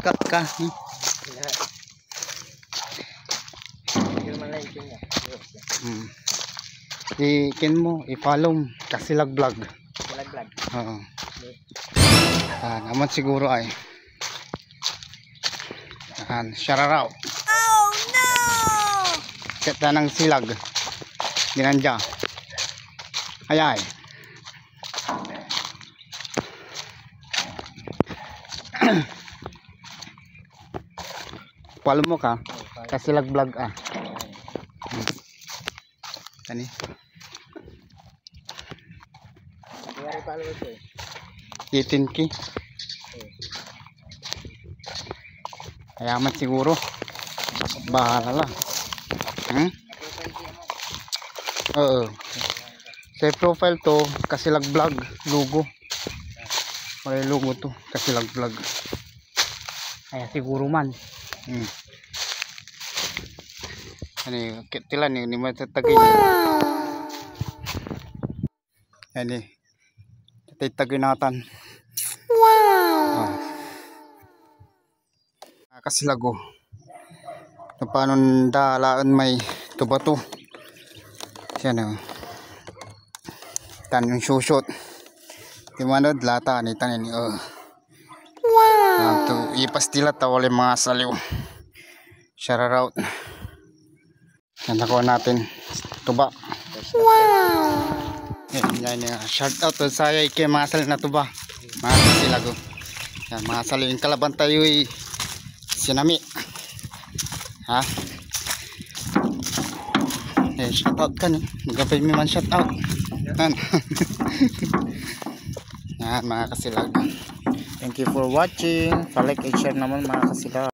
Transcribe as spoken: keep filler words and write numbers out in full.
Ka, hmm? Hindi naman lang yung kanya. Hmm. I-kin mo, i-follow mo, Kasilag Vlog. Kasilag Vlog. Oo. Okay. Ah, naman siguro ay. Yan, shout out. Oh, no! Kita ng silag. Dinanja. Ay, ay. Follow mo ka? Kasilag Vlog, ah. Ani? Eighteen K. Kaya man siguro. Bahala la. Hmm? Oo. Sa profile to, Kasilag Vlog, logo. May logo to, Kasilag Vlog. Kaya siguro man. Hmm. Ani, kit tila ni, ni matatagay. Ani, tatay tagay natan. Wow. Ah. Kasilag o. Panon da alaen may tuba to. Siya na. Tan yung susot. Di mo ano, lata ni tan ini. Oh. Wow. Ah, to, ipas tila ta walay mga saliw. Shout out. Yan, nakuha natin. Tuba. Wow. Yan, yan, yan. Shout out to sa kay mga saliw na tuba. Mga kasilag o. Yan, mga saliw yung kalaban tayo ay sinami. Ha? Eh, shout out ka, no? Magabay mi man shout out. Yan. Yan, mga kasilag. Thank you for watching. Pa-like and share naman, mga kasilag.